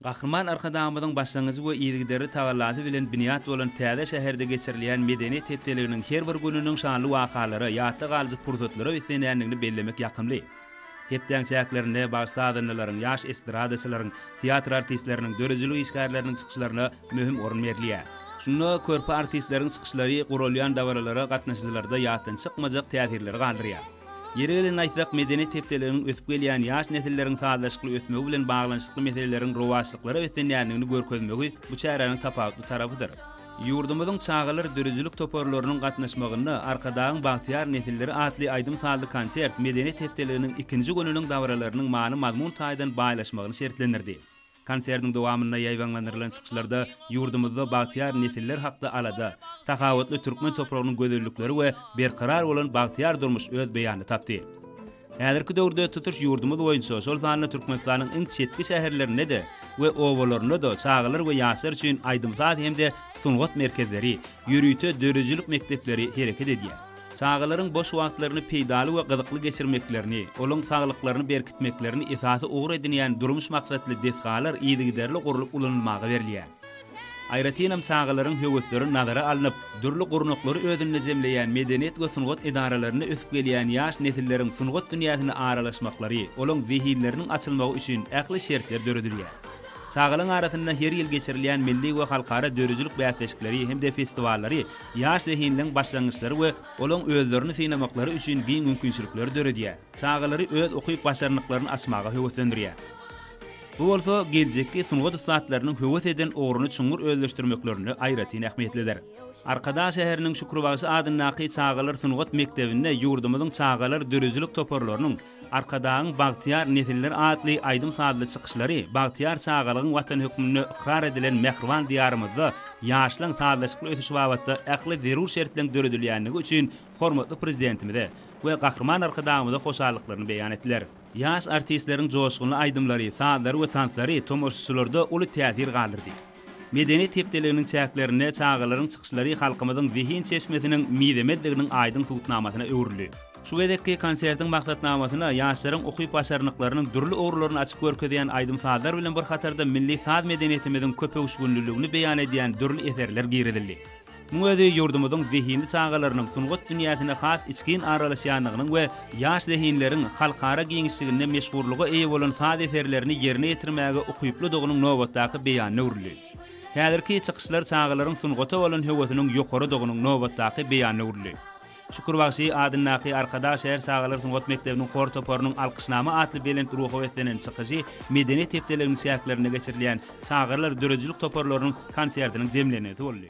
Gahryman Arkadagymyzyň başlangyjy we yzygiderli tagallasy bilen binýat bolan täze şäherde geçirilýän Medeniýet hepdeliginiň her bir gününiň şanly wakalara, ýatda galyjy pursatlara beslenýändigini bellemek ýakymly. Hepdäň çäklerinde bagşy-sazandalaryň, ýaş estradaçylaryň, teatr artistleriniň, döredijilik işgärleriniň çykyşlaryna möhüm orun berilýär. Şunda körpe artistleriň çykyşlary guralýan dabaralara gatnaşyjylarda ýatdan çykmajak täsirleri galdyrýar. Ýeri gelende aýtsak, Medeniýet hepdeliginiň ösüp gelýän ýaş nesilleriň sazlaşykly ösmegi bilen baglanyşykly meseleleriň rowaçlyklara beslenýändigini görkezmegi bu çäräniň tapawutly tarapydyr. Ýurdumyzyň çagalar döredijilik toparlarynyň gatnaşmagynda Arkadagyň bagtyýar nesilleri atly aýdym-sazly konsert Medeniýet hepdeliginiň ikinji gününiň dabaralarynyň many-mazmun taýdan baýlaşmagyny şertlendirdi. Konsertiň dowamynda ýaýbaňlandyrylan çykyşlarda ýurdumyzda bagtyýar nesiller hakda alada, sahawatly türkmen topragynyň gözellikleri we berkarar bolan bagtyýar durmuş öz beýanyny tapdy. Häzirki döwürde tutuş ýurdumyz boýunça, şol sanda Türkmenistanyň iň çetki şäherlerinde-de we obalarynda-da çagalar we ýaşlar üçin aýdym-saz hem-de sungat merkezleri, ýörite döredijilik mekdepleri hereket edýär. Çagalaryň boş wagtlaryny peýdaly we gyzykly geçirmeklerini, olaň saglyklaryny berkitmeklerini esasy ugur edinýän durmuş maksatly desgalar yzygiderli gurlup ulanylmaga berilýär. Aýratynam çagalaryň höwesleri nazara alnyp, dürli gurnaklary özünde jemleýän medeniýet we sungat edaralarynda ösüp gelýän ýaş nesilleriň sungat dünýäsine aralaşmaklary, olaň zehinleriniň açylmagy üçin ähli şertler döredilýär. Çagalaryň arasynda her ýyl geçirilýän milli we halkara döredijilik bäsleşikleri hem-de festiwallary ýaş zehinliň başlangyçlary we olaň özlerini synamaklary üçin giň mümkinçilikleri döredýär, çagalary öz ukyp-başarnyklaryny açmaga höweslendirýär. Bu bolsa geljekki sungat ussatlarynyň höwes eden ugruny çuňňur özleşdirmeklerinde aýratyn ähmiýetlidir. Arkadag şäheriniň Şükür bagşy adyndaky çagalar sungat mekdebinde ýurdumyzyň çagalar döredijilik toparlarynyň Arkadagyň bagtyýar nesiller atly aýdym-sazly çykyşlary bagtyýar çagalygyň Watany hökmünde ykrar edilen mähriban Diýarymyzda ýaşlaryň sazlaşykly ösüşi babatda ähli zerur şertleriň döredilýändigi üçin hormatly Prezidentimize we Gahryman Arkadagymyza hoşallyklaryny beýan etdiler. Ýaş artistleriň joşgunly aýdymlary, sazlary we tanslary tomaşaçylarda uly täsir galdyrdy. Medeniýet hepdeliginiň çäklerinde çagalaryň çykyşlary halkymyzyň zehin çeşmesiniň mizemezliginiň aýdyň subutnamasyna öwrüldi. Şu gezekki konsertiň maksatnamasyna ýaşlaryň ukyp-başarnyklarynyň dürli ugurlaryny açyp görkezýän aýdym-sazlar bilen bir hatarda milli saz medeniýetimiziň köpöwüşginliligini beýan edýän dürli eserler girizildi. Muň özi ýurdumyzyň zehinli çagalarynyň sungat dünýäsine has içgin aralaşýandygynyň we ýaş zehinleriň halkara giňişliginde meşhurlyga eýe bolan saz eserlerini ýerine ýetirmäge ukyplydygynyň nobatdaky beýanyna öwrüldi. Häzirki çykyşlar çagalaryň sungata bolan höwesiniň ýokarydygynyň nobatdaky beýanyna öwrüldi. Şükür bagşy adyndaky Arkadag şäher çagalar sungat mekdebiniň hor toparynyň Alkyşnama atly belent ruha beslenen çykyşy Medeniýet hepdeliginiň çäklerinde geçirilýän çagalar döredijilik toparlarynyň konsertiniň jemlenmesi boldy.